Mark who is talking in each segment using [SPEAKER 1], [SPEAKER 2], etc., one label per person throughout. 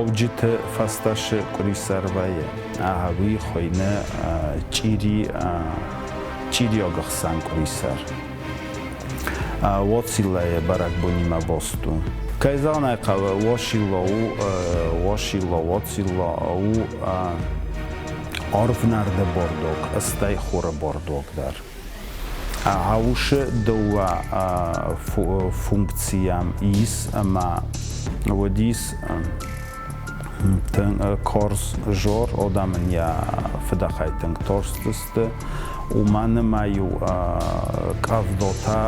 [SPEAKER 1] Довджыты фӕстӕ шы къуырисӕр вӕййы. Уый хуыйны чъири, чъириог ӕхсӕн къуырисӕр. Уоциллайы бӕрӕгбонимӕ баст у. Кӕй зӕгъын ӕй хъӕуы, Уошилло у, Уошилло, Уоцилло у арвнӕрды бордок, стӕй хуры бордок дӕр. Гъӕусы дыууӕ функцийӕм ис ӕмӕ уыдис хорз зор, одам ын йӕ фыдӕхӕй тынг торстысты. Уымӕн ӕмӕ-иу къӕвдотӕ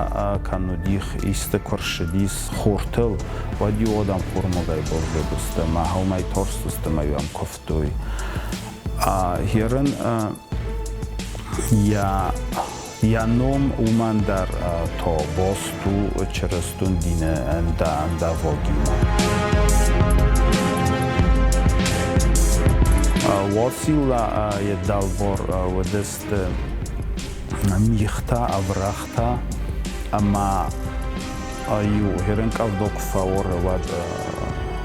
[SPEAKER 1] кӕм уыдих, исты куы рцыдис хуртыл, уӕд-иу одам хурмогӕй баззадысты ӕмӕ уымӕй торстысты ӕмӕ-иу ӕм куывтой. Херын йӕ ном уымӕн дӕр то бост у чырыстон дины ӕндавӕгимӕ. Уацилла йӕ дӕлбор уыдысты мигътӕ, ӕврӕгътӕ ӕмӕ иу херын къӕвда куы фӕуары, уӕд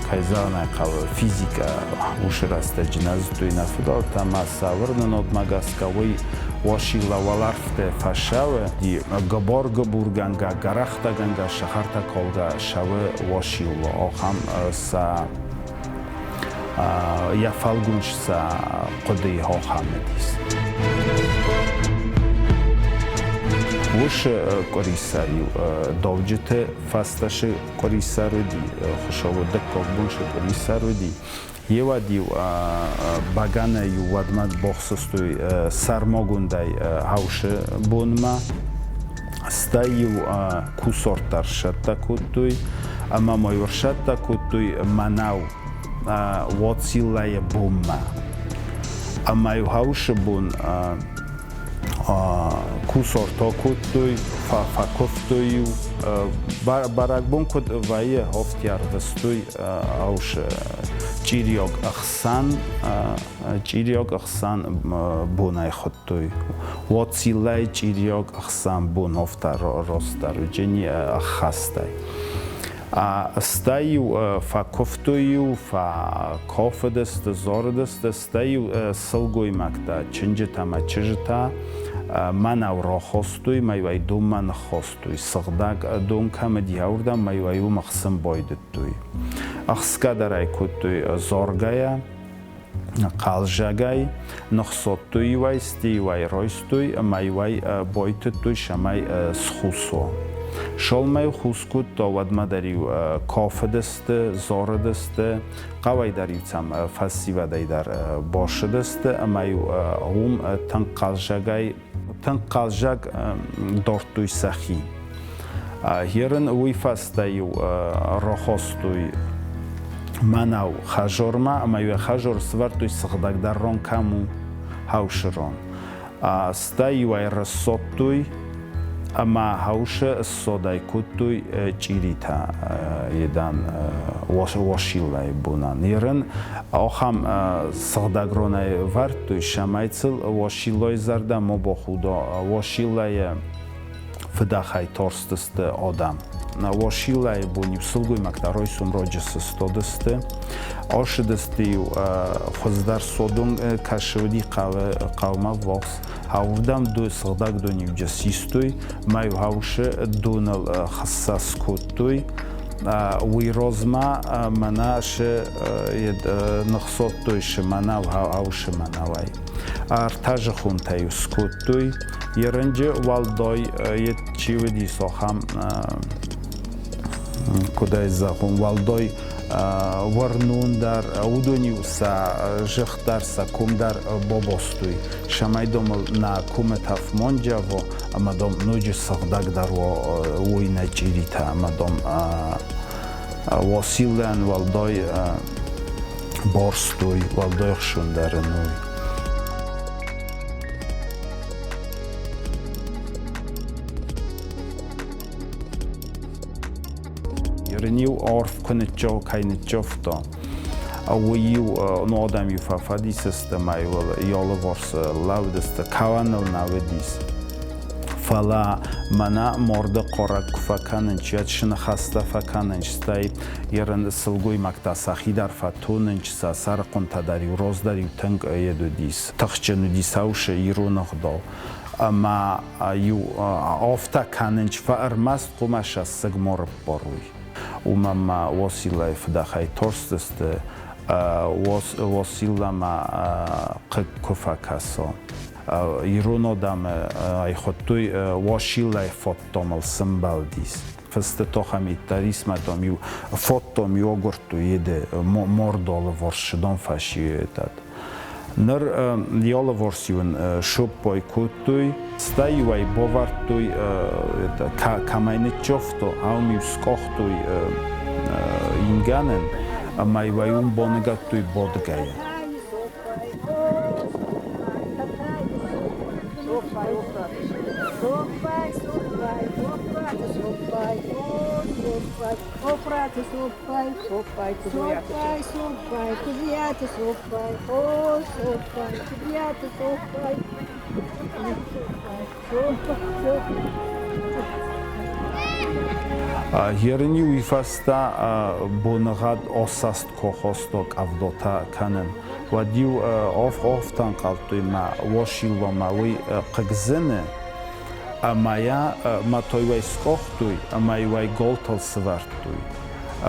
[SPEAKER 1] кӕй зӕгъын ӕй хъӕуы, физикӕ уыцы рӕстӕджы нӕ зыдтой нӕ фыдӕлтӕ ӕмӕ сӕ уырнынадмӕ гӕсгӕ уый Уасилла уӕлӕрвты фӕсӕуы, гыбар-гыбургӕнгӕ, гӕрӕхтӕгӕнгӕ, сахартӕ калгӕ сӕуы Уасилла. Ахӕм сӕ йӕ фӕлгонц сӕ хъуыдыйы ахӕм уыдис. Уыцы къуырисӕр-иу давджыты фӕстӕ цы къуырисӕр уыди, Хуыцауы дыккаг бон цы къуырисӕр уыди, еуӕд-иу бӕгӕны-иу уӕдмӕ бахсыстой сӕрмагондӕй хаусы бонмӕ, стӕй-иу кусарт дӕр сцӕттӕ кодтой ӕмӕ ма-иу ӕрцӕттӕ кодтой мӕнӕу Уациллайы бонмӕ. Ӕмӕ-иу хаусы бон кусарт акодтой, фӕкуывтой-иу. Бӕрӕгбон куыд вӕййы, афтӕ ӕрвыстой хаусы чъириаг ӕхсӕн, чъириаг ӕхсӕн бонӕй хуыдтой. Уациллайы чъириаг ӕхсӕн бон афтӕ растдӕр уыджени ӕххӕстӕй. Стӕй-иу фӕкуывтой-иу, фӕкофыдысты, зарыдысты, стӕй-иу сылгоймӕгтӕ, чынджытӕ ӕмӕ чызджытӕ мӕнӕу рахастой, мӕ-иу ӕй донмӕ ныххастой. Сыгъдӕг дон кӕм уыди, уырдӕм мӕ-иу ӕй уым ӕхсын байдыдтой. Ӕхсгӕ дӕр ӕй кодтой заргӕйӕ, хъӕлзӕгӕй, ныхсодтой-иу ӕй, стӕй-иу ӕй райстой ӕмӕ-иу ӕй байтыдтой, цӕмӕй схус уа. Шолмӕ-иу хус кодта, уӕдмӕ дӕр-иу кафыдысты, зарыдысты, хъӕуӕй дӕр-иу сӕм фӕсивӕдӕй дӕр басыдысты ӕмӕ-иу уым тынг хъӕлзӕгӕй, тынг хъӕлзӕг дардтой сӕхи. Ерын уый фӕстӕ-иу рахастой мӕнӕу хӕзормӕ ӕмӕ-иу хӕзор сывӕрдтой сыгъдӕгдӕр рон кӕм у, хаусы рон. Стӕй-иу ӕй рассодтой ӕмӕ хаусы ссодӕй кодтой чъиритӕ едан уасиллайы бонӕн. Ерын ахӕм сыгъдӕг ронӕй вӕрдтой, цӕмӕй сыл уасиллайы зӕрдӕ ма бахуда. Уасиллайы фыдӕхӕй тарстысты адӕм. Уасилайы бон-иу сылгоймӕгтӕ райсом раджы сыстадысты, ацыдысты-иу хуыздӕр содон кӕсы уыди хъӕумӕ ввахс. Уырдӕм сыгъдӕг дон-иу систой, мӕ-иу хаусы доныл хыссӕ скодтой. Уый размӕ мӕнӕ сы ныхсодтой сы мӕнӕу хаусы мӕнӕуӕй. Ӕртӕзыхонтӕ-иу скодтой. Ерынджы уӕлдай чи уыдис, ахӕм, куыд ӕй зӕгъон, уӕлдай уӕрнон дӕр, уыдон-иу сӕ зых дӕр, сӕ ком дӕр бабастой, цӕмӕй домыл нӕ комы тӕф ма ндзӕва ӕмӕ дам ноджы сыгъдӕгдӕр уой нӕ чъиритӕ ӕмӕ дам Уасилӕн уӕлдай барстой, уӕлдай ӕхсондӕр ын уой. Ерын-иу арф куы ныччав, кӕй ныччавта, уый-иу ну адӕм-иу фӕфӕдис сты ӕмӕ-иу йӕ алыварс лӕудысты, кӕуӕныл нӕ уыдис. Фӕлӕ мӕнӕ морды хъорӕг куы фӕкӕнынч, йӕ ныхӕстӕ фӕкӕнынч, стӕй ерын сылгоймӕгтӕ сӕхи дӕр фӕтонынч, сӕ сӕрыхъуынтӕ дӕр-иу роздӕр-иу тынг ед уыдис. Тыхджын уыдис аусы ирон ӕгъдау. Ӕмӕ иу афтӕ кӕнынч, фӕ ӕрмӕст хъуымӕ сӕ сыгмо рыппаруй. Уымӕн ма Уосилайы фыдӕхӕй торстысты, Уосиламӕ хъыг куы фӕкӕса. Ирон адӕмы ӕй хуыдтой Уасилайы фотдомыл сымбӕлдис. Фысты тохӕмидтӕрисмӕ дам-иу фотдом-иу агуырдтой еде мордолы ворсыдон фӕсиуӕдад. Ныр алыварс-иу ын соппой кодтой, стӕй-иу ӕй бавӕрдтой, кӕмӕй ныччавта, ам-иу скъахтой ингӕнӕн ӕмӕ-иу ӕй уым баныгӕдтой бадгӕйӕ. Ерын-иу уый фӕстӕ боныгъӕд осаст кохосто къӕвдотӕ кӕнын. Уӕд-иу оф ӕнхъӕлдтой мӕ уосилломӕ уый хъыгдзыны, ӕмӕ йӕ мӕтойуӕй скъохтой ӕмӕ-иу ӕй голтыл сывӕрдтой.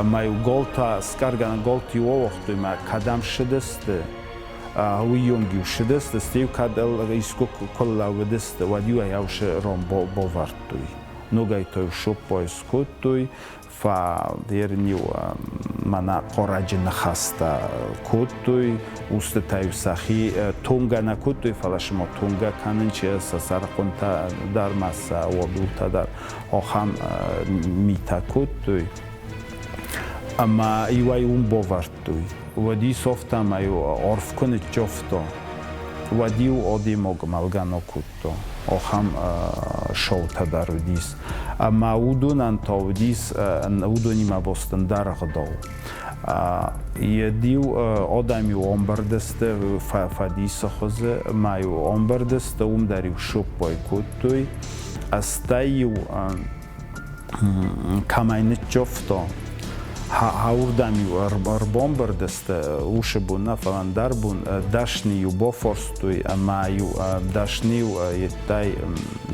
[SPEAKER 1] Ӕмӕ-иу голтӕ скъӕргӕнӕн голты-иу ауагътой мӕ кӕдӕм ссыдысты, уыйонг-иу ссыдысты, стӕй-иу кӕд искуы куы лӕууыдысты, уӕд-иу ӕй аусы рон бавӕрдтой. Ногӕй та-иу соппой скодтой, фӕдерын-иу мӕнӕ хъорӕджы ныхӕстӕ кодтой, устытӕ-иу сӕхи тонгӕ нӕ кодтой, фӕлӕ сыма тонгӕ кӕнын чи сӕ сӕрыхъуынтӕ дӕр ма сӕ уадултӕ дӕр ахӕм митӕ кодтой. Ӕмӕ иуӕй уым бавӕрдтой. Уӕди софта ӕмӕ-иу арф куы ныччавта, уӕд-иу адӕймаг мӕлгӕ нӕ кодта. Ахӕм шоутӕ дӕр уыдис. Ӕмӕ уыдонӕн та уыдис уыдонимӕ баст ӕндӕр ӕгъдау. Йӕд-иу адӕм-иу ӕмбырдысты фӕдисы хуызы, ӕмӕ-иу ӕмбырдысты, уым дӕр-иу соппой кодтой. Стӕй-иу кӕмӕй ныччавта, уырдӕм-иу ӕрбамбырд сты уыцы бон нӕ, фӕлӕ ӕндӕр бон дӕсны-иу бафарстой ӕмӕ-иу дӕсны-иу йедтӕй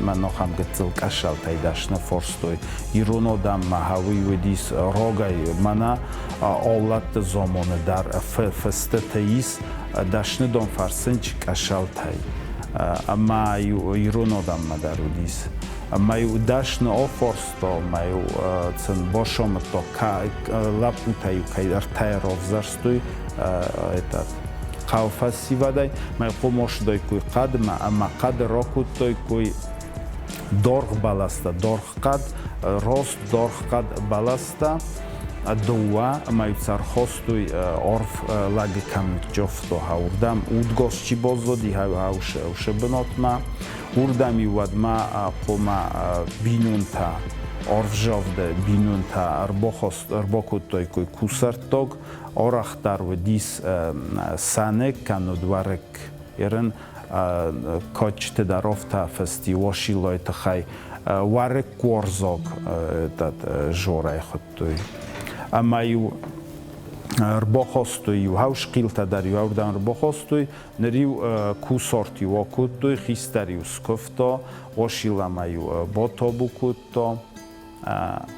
[SPEAKER 1] мӕн ахӕм гыццыл къӕссалтӕй дӕсны фарстой. Ирон адӕммӕ уый уыдис рагӕй, мӕнӕ аллӕтты заманы дӕр фыстытӕ ис дӕсныдон фӕрсынч къӕссалтӕй. Ӕмӕ ирон адӕммӕ дӕр уыдис. Ӕмӕ-иу дӕсны афарста, ӕмӕ-иу сын басамыдта, лӕппутӕ-иу кӕй ӕртӕйӕ равзӕрстой этот хъӕу фӕсивӕдӕй, мӕ хъомосдойкой хъӕдмӕ ӕмӕ хъӕды ракодтойкой доргъ бӕлӕстӕ, доргъ хъӕд, рост доргъ хъӕд бӕлӕстӕ дыууӕ, ӕмӕ-иу сӕ ӕрхастой арф лӕг кӕм ныччавта, уырдӕм удгас чи баззади, уыцы бынатмӕ. Уырдӕм-иу уӕдмӕ хъуамӕ бинонтӕ, ӕрвзавды бинонтӕ ӕрбакодтаиккой кусӕрттаг, арӕхдӕр уыдис сӕныкк кӕннод уӕрыкк. Ерын кадджыты дӕр афтӕ фысти Уасилайы тыххӕй уӕрыкк-уарзаг Жорӕй хуыдтой. Ӕмӕ-иу ӕрбахастой-иу хӕусхъилтӕ дӕр-иу ӕрдӕм ӕрбахастой, Ныр-иу кусарт-иу акодтой, хистӕр-иу скуывта, Уасиламӕ-иу батабу кодта.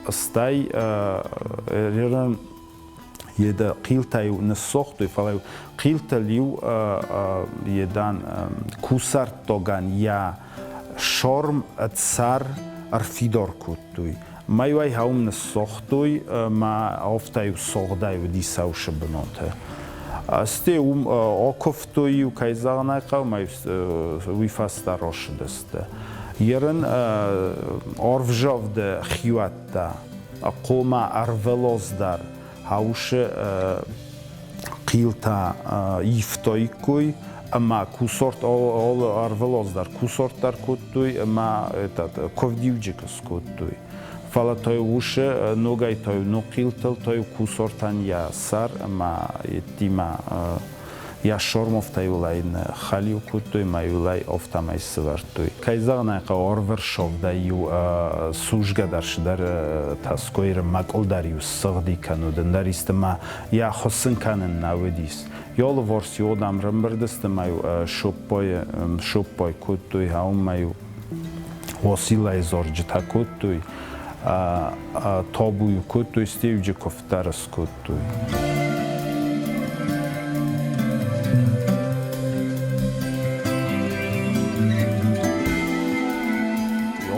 [SPEAKER 1] Стӕй еда хъилтӕ-иу ныссагътой, фӕлӕ-иу хъилтыл-иу едан кусӕрттагӕн йӕ сорм ӕдсӕр ӕрфидар кодтой. Мӕ-иу ӕй хауым ныссагътой ӕмӕ афтӕ-иу сагъдӕй уыди саусы бынаты. Стӕй уым акуывтой-иу, кӕй зӕгъын ӕй хъӕуы, мӕ уый фӕстӕ рацыдысты. Ерын ӕрвзавды хиуӕттӕ, хъомӕ ӕрвылаз дӕр хаусы хъилтӕ ивтаиккой ӕмӕ кусарт алы ӕрвылаз дӕр кусарт дӕр кодтой ӕмӕ этот куывдиуджык скодтой. Фӕлӕ та-иу усы ногӕй та-иу ног хъилтыл та-иу кусартӕн йӕ сӕр ӕмӕ йедтимӕ. Йӕ сормовтӕ-иу ӕй ныххӕлиу кодтой ӕмӕ-иу ӕй афтӕмӕй сывӕрдтой. Кӕй зӕгъын ӕй хъӕуы, ӕрвырсовдӕй-иу судзгӕ дӕр цыдӕр таскойры мӕкъуыл дӕр-иу ссыгъди кӕннод ӕндӕр исты ма йӕ хуыссын кӕнын нӕ уыдис. Йолыворс-иу дам рымбырд сты ӕмӕ-иу соппой кодтой, ӕмӕ-иу Уациллайы зарджытӕ кодтой, табу-иу кодтой, стӕй-иу куывд дӕр скодтой.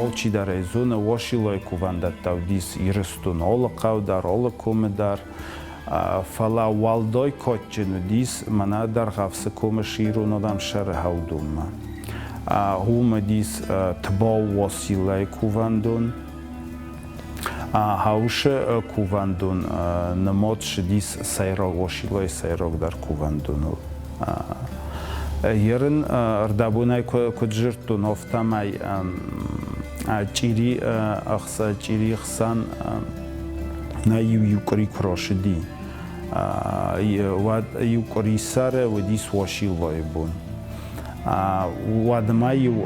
[SPEAKER 1] Алчидӕр ӕй зоны, Уациллайы кувӕндӕттӕ уыдис Ирыстоны алы хъӕу дӕр, алы комы дӕр. Фӕлӕ уӕлдай кадджын уыдис мӕнӕ Дӕргъӕвсы комы ирон адӕм сӕры хӕудонмӕ. Уым уыдис Тбау Уациллайы кувӕндон. Хаусы кувӕндон нымад ссыдис сӕйраг Уациллайы сӕйрагдӕр кувӕндоныл. Ерын ӕрдӕбонӕй куыд зырдтон, афтӕмӕй чъири чъири хсӕн нӕ иу къуыри куы рацыди, уӕд иу къуырисӕры уыдис Уасилвайы бон. Уӕдмӕ-иу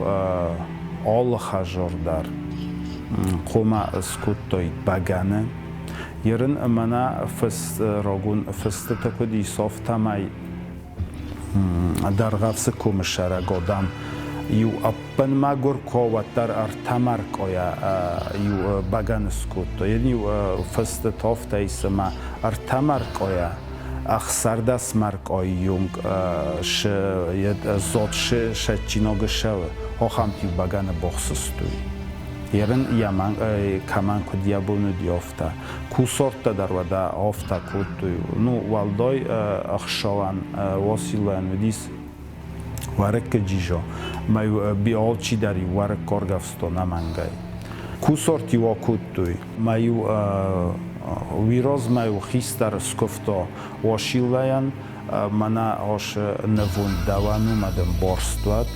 [SPEAKER 1] алы хӕдзар дӕр хъуамӕ скодтаид бӕгӕны. Ерын мӕнӕ рагон фыстытӕ куыд ис, афтӕмӕй Дӕргъӕвсы комы сӕрӕг адӕм иу ӕппын мӕгуыр куы уӕддӕр ӕртӕ маркъойӕ иу бӕгӕны скодтой. Йын-иу фысты тофтӕй цыма ӕртӕ маркъойӕ 16 маркъойы онг зод сӕтчиногы сӕуы, ахӕмты-иу бӕгӕны бохсыстой. Ерын кӕмӕн куыд йӕ бон уыди, афтӕ. Кусорттӕ дӕр уӕдӕ афтӕ кодтой. Ну, уӕлдай ӕхсӕвӕн Уациллайӕн уыдис уӕрыккы джизо, ӕмӕ алчидӕр-иу уӕрыкк аргӕвста ӕнӕмӕнгӕй. Кусарт-иу акодтой, ӕмӕ-иу уый размӕ-иу хистӕр скуывта Уациллайӕн, мӕнӕ асы нывонд дӕуӕн у мӕ дын барст уӕд,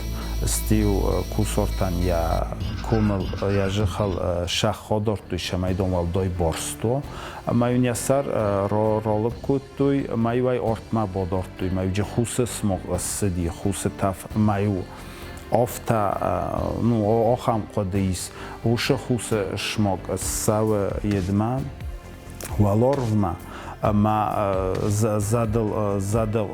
[SPEAKER 1] стӕй-иу кусартӕн йӕ комыл, йӕ зыхыл сӕхх адардтой, цӕмӕй дон уӕлдай барст уа. Ӕмӕ-иу йӕ сӕр ралыг кодтой, ӕмӕ-иу ӕй артмӕ бадардтой, ӕмӕ-иу хусы смог ссыди, хусы тӕф, ӕмӕ-иу афтӕ, ну, ахӕм хъуыды ис, усы хусы смог ссӕуы йедмӕ, уӕларвмӕ, ӕмӕ зӕдыл зӕдыл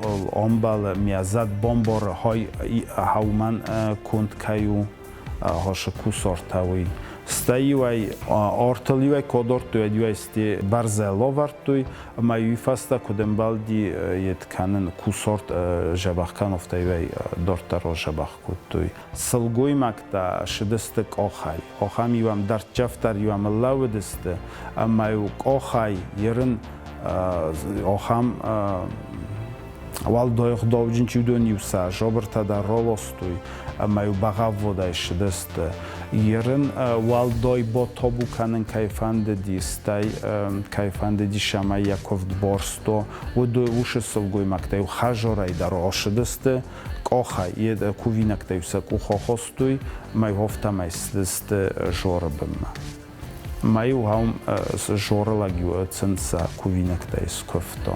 [SPEAKER 1] ӕмбӕлы, мӕ зӕд бамбары, хай хӕумӕн конд кӕй у, хосы кусартӕ уый. Стӕй-иу ӕй артыл-иу ӕй кодордтой, ӕд-иу ӕй сте бӕрзӕ лӕвӕрдтой, ӕмӕ уый фӕстӕ куыд ӕмбӕлди йед кӕнын кусарт дзӕбӕх кӕнын, афтӕ-иу ӕй дарддӕр дзӕбӕх кодтой. Сылгоймӕгтӕ сыдысты къохӕй. Ахӕм-иу ӕм дӕрддзӕфдӕр-иу ӕм лӕууыдысты, ӕмӕ-иу къохӕй ерын ахӕм уӕлдай ӕгъдауджын чи уыдон-иу сӕ жабыртӕ дӕр раластой ӕмӕ-иу бӕгъӕввадӕй ссыдысты. Ерын уӕлдай батабу кӕнын кӕй фӕндыди, стӕй кӕй фӕндыди, ӕмӕ йӕ куывд барстой, уыдон уыцы сылгоймӕгтӕ-иу хӕдзарӕй дӕр ацыдысты, къохӕй кувинӕгтӕ-иу сӕ къух ахастой, ӕмӕ афтӕмӕй цыдысты Жоры бынмӕ. Мӕ-иу ам Жоры лӕг-иу сын сӕ кувинӕгтӕй скуывта.